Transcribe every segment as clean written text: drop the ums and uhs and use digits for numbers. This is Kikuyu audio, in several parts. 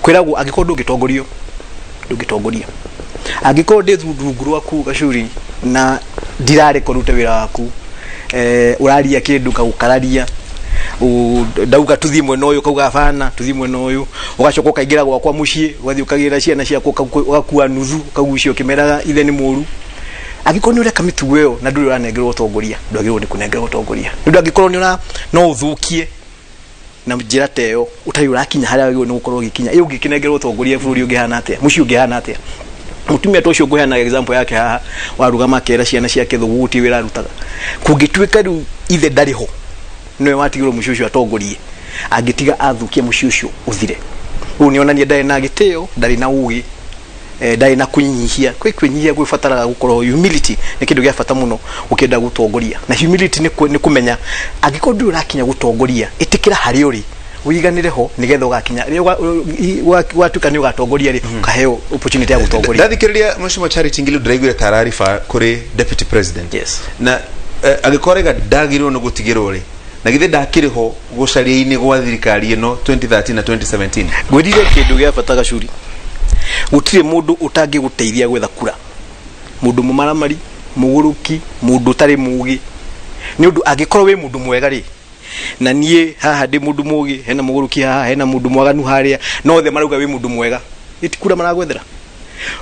Kwĩragwo angĩkorwo ndũngĩtongorio, ndũngĩtongoria. Angĩkorwo ndĩ rungu rwaku, Gacuri, na ndirareka ũrute wĩra waku, ũraria kĩndũ kagũkararia, ndauga tuthiĩ mwena ũyũ kauga bana, tuthiĩ mwena ũyũ, ũgacoka ũkaingĩra gwakwa mũciĩ, ũgathiĩ ũkagĩra ciana ciakwa, ũgakua nuthu, ũkagucia ũkĩmeraga ithe nĩ mũru. Angĩkorwo nĩ ũreka mĩtugo ĩyo na ndũrĩ ũranengerwo ũtongoria, ndwagĩrĩirwo nĩ kũnengerwo ũtongoria, nĩ ũndũ angĩkorwo nĩ ũra no ũthũkie na njĩra ta ĩyo ũtarĩ ũrakinya harĩa wagĩrĩirwo nĩ gũkorwo ũgĩkinya. Ĩ ũngĩkĩnengerwo ũtongoria, bũrũri ũngĩhana atĩa? Mũciĩ ũngĩhana atĩa? Mũtumia ta ũcio ngũheana example yake haha, warugama akera ciana ciake thũgũ gũtirĩ wĩra arutaga, kũngĩtuĩka rĩu ithe ndarĩ ho, nĩwe watigĩrwo mũciĩ ũcio atongorie, angĩtiga athũkia mũciĩ ũcio ũthire. Ũũ nĩ onania ndarĩ na gĩtĩo, ndarĩ na ũgĩ, ndarĩ na kwĩnyihia. Kwĩnyihia gwĩbataraga gũkorwo, humility nĩ kĩndũ gĩa bata mũno ũkĩenda gũtongoria. Na humility nĩ kũmenya angĩkorwo ndũrĩ ũrakinya gũtongoria, ĩtĩkĩra harĩa ũrĩ, ũiganĩre ho, nĩgetha ũgakinya rĩrĩa watuĩka nĩ ũgatongoria rĩ, ũkaheo opportunity ya gũtongoria. Ndathikĩrĩria Mheshimiwa Charity Ngilu, ndĩraiguire ta arariba kũrĩ deputy president. Yes. Na angĩkorwo rĩga ndagĩrĩirwo nĩ gũtigĩrwo rĩ, na githĩ ndakĩrĩ ho gũcaria-inĩ gwa thirikari ĩno 2013 na 2017? Ngwĩrire kĩndũ gĩa bata, Gacuri, gũtirĩ mũndũ ũtangĩgũteithia gwetha kura, mũndũ mũmaramari, mũgũrũki, mũndũ ũtarĩ mũgĩ. Nĩ ũndũ angĩkorwo wĩ mũndũ mwega rĩ, na niĩ haha ndĩ mũndũ mũgĩ, hena mũgũrũki haha, hena mũndũ mwaganu harĩa, no othe marauga wĩ mũndũ mwega, ĩti kura maragwethera.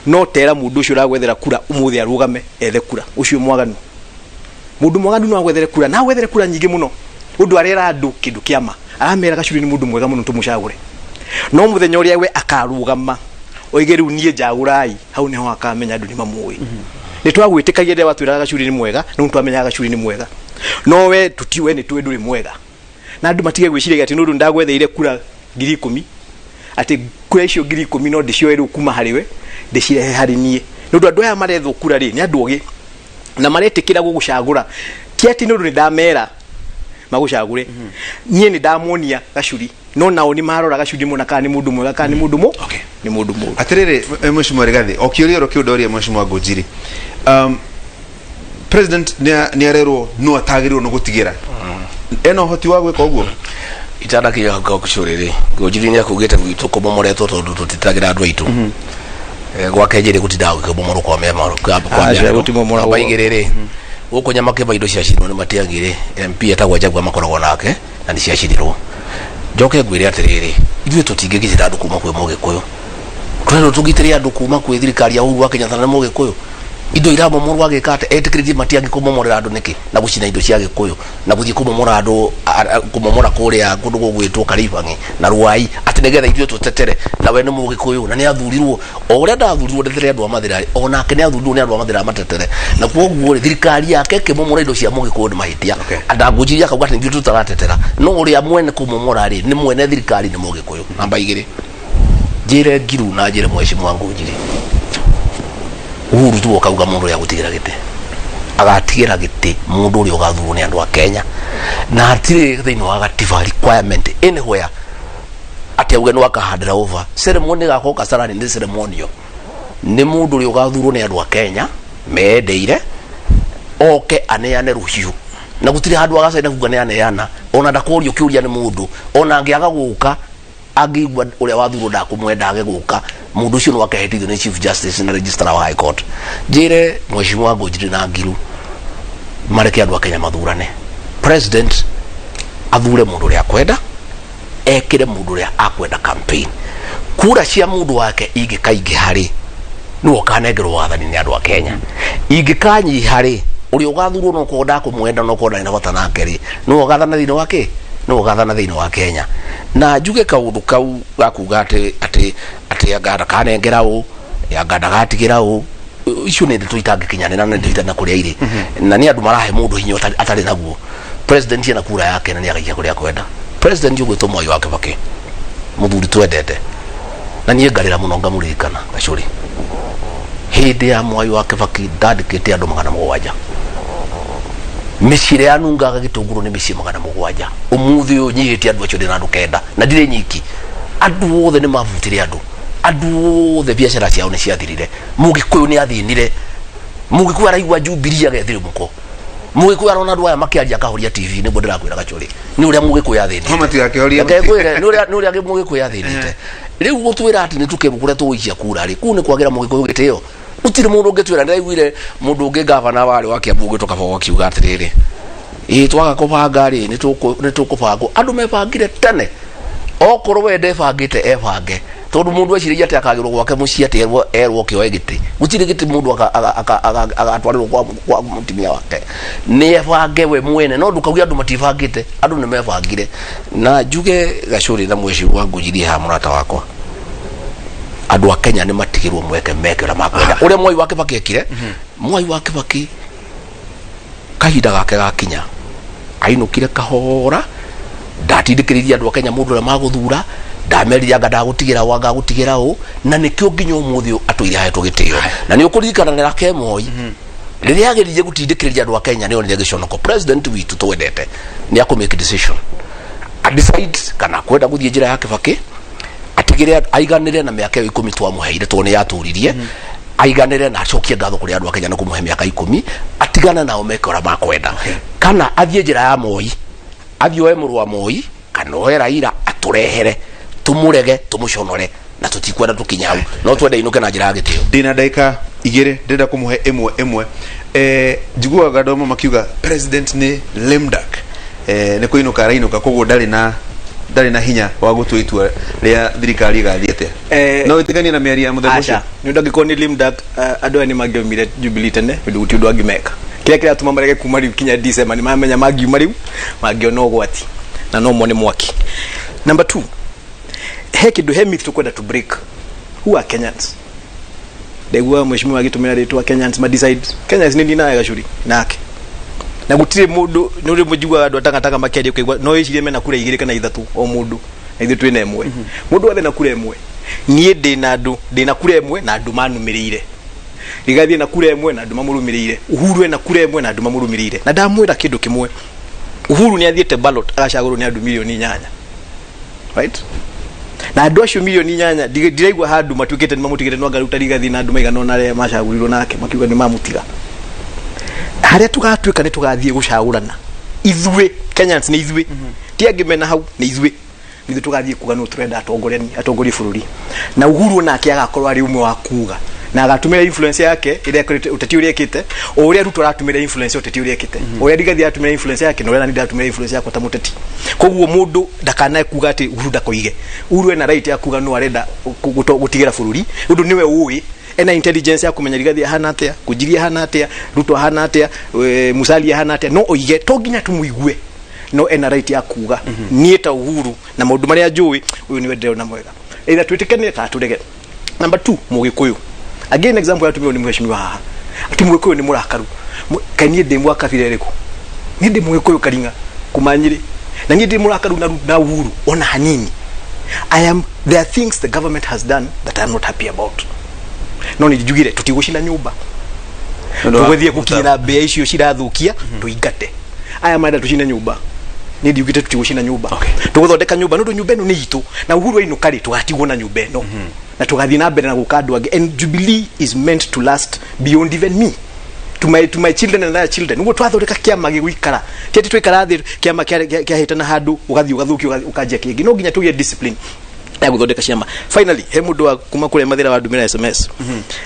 No tera mũndũ ũcio ũragwethera kura ũmũthĩ arũgame ethe kura. Ũcio mwaganu, mũndũ mwaganu no agwethere kura, na agwethere kura nyingĩ mũno, ũndũ arera andũ kĩndũ kĩama, aramera Gacuri nĩ mũndũ mwega mũno, tũmũcagũre. No mũthenya ũrĩa we akarũgama oige, "Rĩu niĩ njagũrai," hau nĩho akamenya andũ nĩ mamũĩ. Nĩ twagwĩtĩkagia rĩrĩa watwĩraga Gacuri nĩ mwega, no nĩ twamenyaga Gacuri nĩ mwega, no we tũtiwe, nĩ tũĩ ndũrĩ mwega. Na andũ matige gwĩciragia atĩ nĩ ũndũ ndagwetheire kura 10,000, atĩ kura icio 10,000 no ndĩcioe rĩu kuma harĩ we ndĩcirehe harĩ niĩ. Nĩ ũndũ andũ aya marethwo kura rĩ, nĩ andũ ogĩ na maretĩkĩra gũgũcagũra, ti atĩ nĩ ũndũ nĩ ndamera magũcagũre. Niĩ nĩ ndamonia Gacuri, no nao nĩ marora Gacuri mona kana nĩ mũndũ mwega kana nĩ mũndũ mũ nĩ mũndũ mũũru. Atirĩrĩ, Mheshimiwa Rigathi, o kĩũria oro kĩu ndoria Mheshimiwa Ngũnjiri, president nĩ arerwo no atagĩrĩirwo nĩ gũtigĩra, ena ũhoti wa gwĩka ũguo? Itanakinya hau gũcũrĩ rĩ, Ngũnjiri nĩ akugĩte gwitũ kũmomoretwo tondũ tũtitagĩra andũ aitũ. Gwake njĩrĩ gũtindaga gũkĩmomorwo kwa mĩamaro kwa Aca, mĩarĩro. gũtimomoragwo. Namba igĩrĩ rĩ, gũkũ Nyamakĩba indo ciacinirwo nĩ Matiang'i rĩ, MP etagwo Njagua makoragwo nake na nĩ ciacinirwo. Njoke ngwĩre atĩrĩrĩ, ithuĩ tũtingĩgitĩra andũ kuma kwĩ Mũgĩkũyũ. Tũrerwo tũgitĩre andũ kuma kwĩ thirikari ya Uhuru wa Kenyatta na Mũgĩkũyũ. Indo iramomorwo agĩka atĩ etĩkĩrĩtie Matiang'i kũmomorera andũ nĩkĩ, na gũcina indo cia Gĩkũyũ, na gũthiĩ kũmomora andũ, kũmomora kũrĩa kũndũ gũgwĩtwo Karibang'i na Ruai, atĩ nĩgetha ithuĩ tũtetere? Na we nĩ Mũgĩkũyũ na nĩ athurirwo o ũrĩa ndathurirwo ndetere andũ a Mathĩra, o nake nĩ athurirwo nĩ andũ a Mathĩra matetere. Na kwoguo rĩ, thirikari yake ĩkĩmomora indo cia Mũgĩkũyũ nĩ mahĩtia. Ndangũnjiria akauga atĩ nithuĩ tũtaratetera, no ũrĩa mwene kũmomora rĩ, nĩ mwene thirikari, nĩ Mũgĩkũyũ. Namba igĩrĩ, njĩre Ngiru na njĩre Mheshimiwa Ngũnjiri, Uhuru tu ũkauga mũndũ ũrĩa agũtigĩra gĩtĩ, agatigĩra gĩtĩ mũndũ ũrĩa ũgathurwo nĩ andũ a Kenya, na hatirĩ thĩinĩ wa gatiba requirement anywhere atĩ auge nĩ wakahandĩra over ceremony ĩgakorwo Kasarani. Nĩ ceremonial, nĩ mũndũ ũrĩa ũgathurwo nĩ andũ a Kenya mendeire oke aneane rũhiũ, na gũtirĩ handũ agacaina kuga nĩ aneana, ona ndakorio kĩũria nĩ mũndũ. Ona angĩaga gũka, angĩigua ũrĩa wathurwo ndakũmwenda age gũka, mũndũ ũcio no akehĩtithio nĩ Chief Justice na Registrar wa High Court. Njĩre Mheshimiwa Ngũnjiri na Ngiru mareke andũ a Kenya mathurane. President athure mũndũ ũrĩa akwenda, ekĩre mũndũ ũrĩa akwenda campaign. Kura cia mũndũ wake ingĩkaingĩha rĩ, nĩwe ũkanengerwo wathani nĩ andũ a Kenya. Ingĩkanyiha rĩ, ũrĩa ũgathurwo no korwo ndakũmwenda, no korwo ndarĩ na bata nake rĩ, nĩwe ũgathana thĩinĩ wa kĩ, nĩwe ũgathana thĩinĩ wa Kenya. Na njuge kaũndũ kau ga kuga atĩ anga ndakanengera ũ, anga ndagatigĩra ũ, icio nĩ ndeto itangĩkinyanĩra na ndeto itarĩ na kũrĩa irĩ, na nĩ andũ marahe mũndũ hinya atarĩ naguo. President ena kura yake na nĩ agaikia kũrĩa akwenda. President ũgwĩtwo Mwai wa Kibaki, mũthuri twendete, na niĩ ngarĩra mũno ngamũririkana. Gacũrĩ, hĩndĩ ya Mwai wa Kibaki ndandĩkĩte andũ 700. Mĩciĩ ĩrĩa yanungaga gĩtũngũrũ nĩ mĩciĩ 700. Ũmũthĩ ũyũ nyihĩtie andũ acio, ndĩ na andũ 9 na ndirĩ nyiki. Andũ othe nĩ mabutire, andũ othe biacara ciao nĩ ciathirire. Mũgĩkũyũ nĩ athĩnire. Mũgĩkũyũ araigua Jubilee agethirĩmũko. Mũgĩkũyũ arona andũ aya makĩaria akahoria TV. Nĩguo ndĩrakwĩra, Gacũrĩ, nĩ ũrĩa mũgĩkũyũ athĩnĩte. No matigakĩhorie. Reke ngwĩre nĩ ũrĩa mũgĩkũyũ athĩnĩte. Rĩu gũtwĩra atĩ nĩ tũkerwo kũrĩa tũgũikia kura rĩ, kũu nĩ kwagĩra Mũgĩkũyũ gĩtĩo. Gũtirĩ mũndũ ũngĩtwĩra. Ndĩraiguire mũndũ ũngĩ, gavana warĩ wa Kiambu ũgĩtwo Kabogo, akiuga atĩrĩrĩ, ĩĩ, twaga kũbanga rĩ, nĩ tũkũbangwo. Andũ mebangire tene. Okorwo we ndebangĩte, ebange, tondũ mũndũ eciragia atĩ akagĩrwo gwake mũciĩ, atĩ erwo kĩoe gĩtĩ. Gũtirĩ gĩtĩ mũndũ agatwarĩrwo kwa mũtumia wake. Nĩ ebange we mwene, no ndũkauge andũ matibangĩte. Andũ nĩ mebangire. Na njuge gacũrĩ na mweci wa ngũnjirie haha, mũrata wakwa, andũ a Kenya nĩ matigĩrwo mweke meke ũrĩa makwenda, ũrĩa Mwai wa Kĩbakĩ ekire. Mwai wa Kĩbakĩ kahinda gake gakinya ainũkire kahora, ndatindĩkĩrĩirie andũ a Kenya mũndũ ũrĩa magũthura, ndamerire anga ndagũtigĩra ũ, anga agũtigĩra ũ, na nĩkĩo nginya ũmũthĩ ũyũ atũire ahetwo gĩtĩo. Na nĩ ũkũririkana nĩ rake Moi rĩrĩa ageririe gũtindĩkĩrĩria andũ a Kenya, nĩ onire gĩconoko. President witũ twendete nĩ akũ make decision, a decide kana kwenda gũthiĩ njĩra ya Kĩbakĩ, atigĩre aiganĩre na mĩaka ĩyo 10 twamũheire, tondũ nĩ yatũririe, aiganĩre na acokie ngatho kũrĩ andũ a Kenya nĩ kũmũhe mĩaka 10, atigane nao meke ũrĩa makwenda, kana athiĩ njĩra ya Moi, athiĩ oe mũrũ wa Moi kana oe Raila atũrehere, tũmũrege, tũmũconore, na tũtikwenda tũkinye hau, no twende inũke na njĩra ya gĩtĩo. Ndĩna ndagĩka 2, ndĩrenda kũmũhe ĩmwe ĩmwe. Njiguaga andũ amwe makiuga president nĩ lame duck, nĩ kũinũka arainũka, koguo ndarĩ na hinya wa gũtua itua rĩa thirikari ĩgathiĩ atĩa. No wĩtĩkanie na mĩario ya mũthemba ũcio? Aca, nĩ ũndũ angĩkorwo nĩ lame duck, andũ aya nĩ mangĩaumire Jubilee tene, nĩ ũndũ gũtirĩ ũndũ angĩmeka. Kĩrĩa kĩratũma marege kuma rĩu kinya December, nĩ mamenya mangiuma rĩu mangĩona ũgwati na no mone mwaki. Number two, he kĩndũ, he myth tũkwenda to break. Who are Kenyans? Ndaigua mheshimiwa agĩtũmĩra rĩtwa Kenyans ma decide. Kenyans nĩ ndinaye gacuri nake, na gũtirĩ mũndũ nĩ ũrĩ mũjiguaga andũ atangatanga makĩaria, ũkaigua no wĩcirie mena kura igĩrĩ kana ithatũ o mũndũ, na ithuĩ twĩna ĩmwe. Mũndũ wothe na kura ĩmwe. Niĩ ndĩna andũ, ndĩna kura ĩmwe na andũ manũmĩrĩire. Rigathi na kura ĩmwe na andũ mamũrũmĩrĩire. Uhuru ena kura ĩmwe na andũ mamũrũmĩrĩire. Na ndamwĩra kĩndũ kĩmwe, Uhuru nĩ athiĩte ballot agacagũrwo nĩ andũ 8 milioni, right? Na andũ acio 8 milioni ndiraigua handũ matuĩkĩte nĩ mamũtigĩte. No anga rĩu ta Rigathi na andũ maigana ũna arĩa macagũrirwo nake makiuga nĩ mamũtiga. Harĩa tũgatuĩka nĩ tũgathiĩ gũcagũrana ithuĩ Kenyans, nĩ ithuĩ, ti angĩ mena hau, nĩ ithuĩ ithuĩ tũgathiĩ kuga nũ tũrenda atongoria, atongorie bũrũri. Na Uhuru nake agakorwo arĩ ũmwe wa kuga na agatũmĩra influence yake ĩrĩa ĩkoretwo ũteti ũrĩa ĩkĩte, o ũrĩa Ruto aratũmĩra influence ya ũteti ũrĩa ĩkĩte, o ũrĩa Rigathi aratũmĩra influence yake, na ũrĩa nani ndĩratũmĩra influence yakwa ta mũteti. Koguo mũndũ ndakanae kuga atĩ Uhuru ndakoige. Uhuru ena right ya kuga nũ arenda gũtigĩra bũrũri, ũndũ nĩwe ũĩ, ena intelligence ya kũmenya Rigathi ahana atĩa, Kunjiri ahana atĩa, Ruto ahana atĩa, Musalia ahana atĩa. No oige, to nginya tũmũigue, no ena right ya kuga, niĩ ta Uhuru na maũndũ marĩa njũĩ, ũyũ nĩwe ndĩrona mwega, either twĩtĩkanie kana tũrege. Number two, Mũgĩkũyũ, again example yatũmirwo nĩ mheshimiwa haha atĩ Mũgĩkũyũ nĩ mũrakaru. Kaĩ niĩ ndĩ mwa kabira ĩrĩkũ? Niĩ ndĩ Mũgĩkũyũ Karing'a kuma Nyĩrĩ, na niĩ ndĩ mũrakaru na Uhuru ona hanini. I am There are things the government has done that I am not happy about, no nĩ njugire tũtigũcina nyũmba, tũgũthiĩ gũkinyĩra mbĩa icio cirathukia, tũingate aya marenda tũcine nyũmba. Niĩ ndiugĩte tũtigũcina nyũmba. Tũgũthondeka nyũmba, nĩ ũndũ nyũmba ĩno nĩ itũ, na Uhuru ainũka rĩ, tũgatigwo na nyũmba ĩno na tũgathiĩ na mbere na gũka andũ angĩ. And Jubilee is meant to last beyond even me, to my children and their children. Niguo twathondeka kĩama gĩgũikara, ti atĩ twaikara thĩ kĩama kĩahĩtana handũ ũgathiĩ ũgathũkia ũkanjia kĩngĩ. No nginya tũgĩe discipline ya gũthondeka ciama. Finally, he mũndũ wa kuma kũrĩa Mathĩra wa ndũmĩra SMS,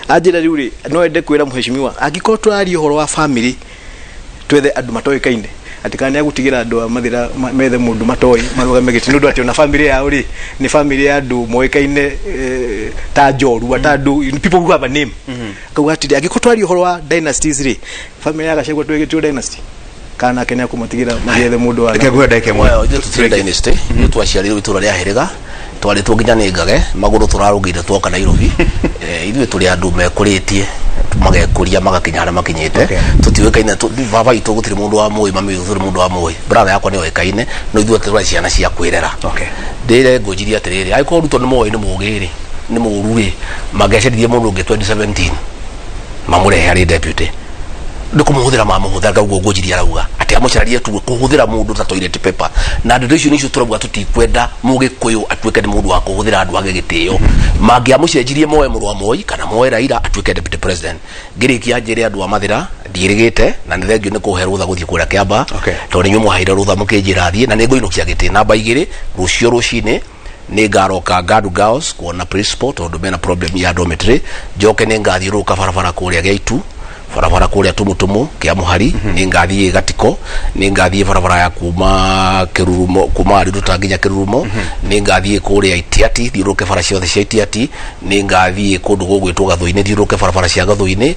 anjĩra rĩu rĩ, no ende kwĩra mheshimiwa, angĩkorwo tũraria ũhoro wa family, twethe andũ matoĩkaine, atĩ kana nĩagũtigĩra andũ a Mathĩra methe mũndũ matoĩ marũgame gĩtĩ, nĩ ũndũ atĩ ona family yao rĩ, nĩ family ya andũ moĩkaine, ta njorua, ta andũ, people who have a name. Akauga atĩrĩ, angĩkorwo twaria ũhoro wa dynasties rĩ, family ya Gachagua twĩgĩtio dynasty, kana nake nĩakũmatigĩra magĩethe mũndũ wa Reke nguhe ndagĩka ĩmwe. Well, ithuĩ tũtirĩ dynasty. Ithuĩ twaciarirwo itũra rĩa Hĩrĩga, twarĩtwo nginya nĩ ngage magũrũ, tũrarũgĩire twoka Nairobi. Ithuĩ tũrĩ andũ mekũrĩtie, magekũria, magakinya harĩa makinyĩte. Tũtiũĩkaine. Baba witũ gũtirĩ mũndũ wa mũĩ, mami witũ gũtirĩ mũndũ wa mũĩ, brother yakwa nĩ oĩkaine, no ithuĩ tũrĩ ciana cia kwĩrera. Ndĩre ngũnjirie atĩrĩrĩ, angĩkorwo Ruto nĩ moĩ nĩ mũgĩ rĩ, nĩ mũũru rĩ, mangĩacaririe mũndũ ũngĩ 2017 mamũrehe arĩ deputy, nĩ kũmũhũthĩra mamũhũthĩra. Ũguo ngũnjirie arauga atĩ amũcararie tu kũhũthĩra mũndũ ta toilet paper, na ndeto icio nĩcio tũrauga tũtikwenda Mũgĩkũyũ atuĩke nĩ mũndũ wa kũhũthĩra andũ age gĩtĩo. Mangĩamũcenjirie moe mũrũ wa Moi kana moe Raila atuĩke deputy president. Ngĩrĩkia njĩre andũ a Mathĩra ndiĩrĩgĩte, na nĩ thengio nĩ kũhe rũtha gũthiĩ kũrĩa Kĩamba. Tondũ nĩ inyuĩ mwaheire rũtha mũkĩnjĩra thiĩ, na nĩ ngũinũkia gĩtĩ namba 2 rũciũ rũcinĩ. Nĩ ngaroka Ngadu Girls kuona principal, tondũ mena problem ya dormitory. Njoke nĩ ngathiũrũrũka barabara kũrĩa Gĩaitu, barabara kũrĩa Tumutumu kĩa Mũhari, nĩ ngathiĩ Gatiko, nĩ ngathiĩ barabara ya kuma Kĩrurumo, kuma Ariruta nginya Kĩrurumo, nĩ ngathiĩ kũrĩa Itiati, thiũrũrũke bara ciothe cia Itiati, nĩ ngathiĩ kũndũ gũgwĩtwo Gathũinĩ, thiũrũrũke barabara cia Gathũinĩ,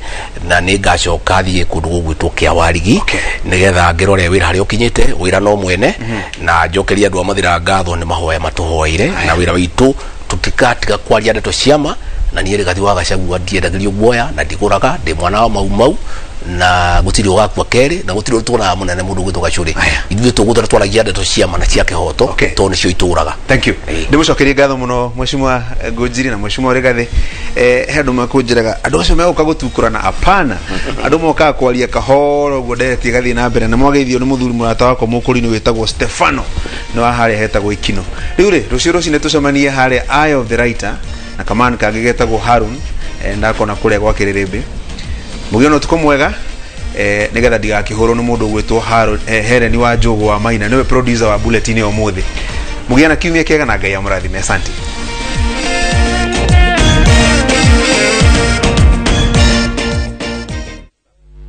na nĩ ngacoka thiĩ kũndũ gũgwĩtwo Kĩawarigi nĩgetha ngĩrore wĩra harĩa ũkinyĩte. Wĩra no mwene, na njokerie andũ a Mathira ngatho nĩ mahoya matũhoeire, na wĩra witũ tũtikatiga kwaria ndeto ciama. Na niĩ Rigathi wa Gachagua ndiendagĩrio guoya na ndigũraga, ndĩ mwana wa Mau Mau, na gũtirĩ ũgakua kerĩ, na gũtirĩ tuonaga mũnene mũndũ ũgwĩtwo Gacũrĩ. Ithuĩ tũgũtũra twaragia ndeto ciama na cia kĩhoto tondũ nĩcio itũraga. Thank you. Ndĩmũcokerie ngatho mũno, Mheshimiwa Ngũnjiri na Mheshimiwa Rigathi. He andũ makũnjĩraga andũ acio megũka gũtukũrana. Apana, andũ mokaga kwaria kahora ũguo, ndereti ĩgathiĩ na mbere, na mwageithio nĩ mũthuri mũrata wakwa mũkũrinũ wĩtagwo Stefano, nĩ wa harĩa hetagwo Ikino. Rĩu rĩ, rũciũ rũcinĩ tũcemanie harĩa Eye of the Writer na kaman kangĩ getagwo Harun, ndakona kũrĩa gwa Kĩrĩrĩmbĩ. Mũgĩe na ũtukũ mwega, nĩgetha ndigakĩhũrwo nĩ mũndũ ũgwĩtwo Harold, Helen wa Njũgũ wa Maina, nĩwe producer wa bulletin ya ũmũthĩ. Mũgĩe na kiumia kĩega na Ngai amũrathime. Asante.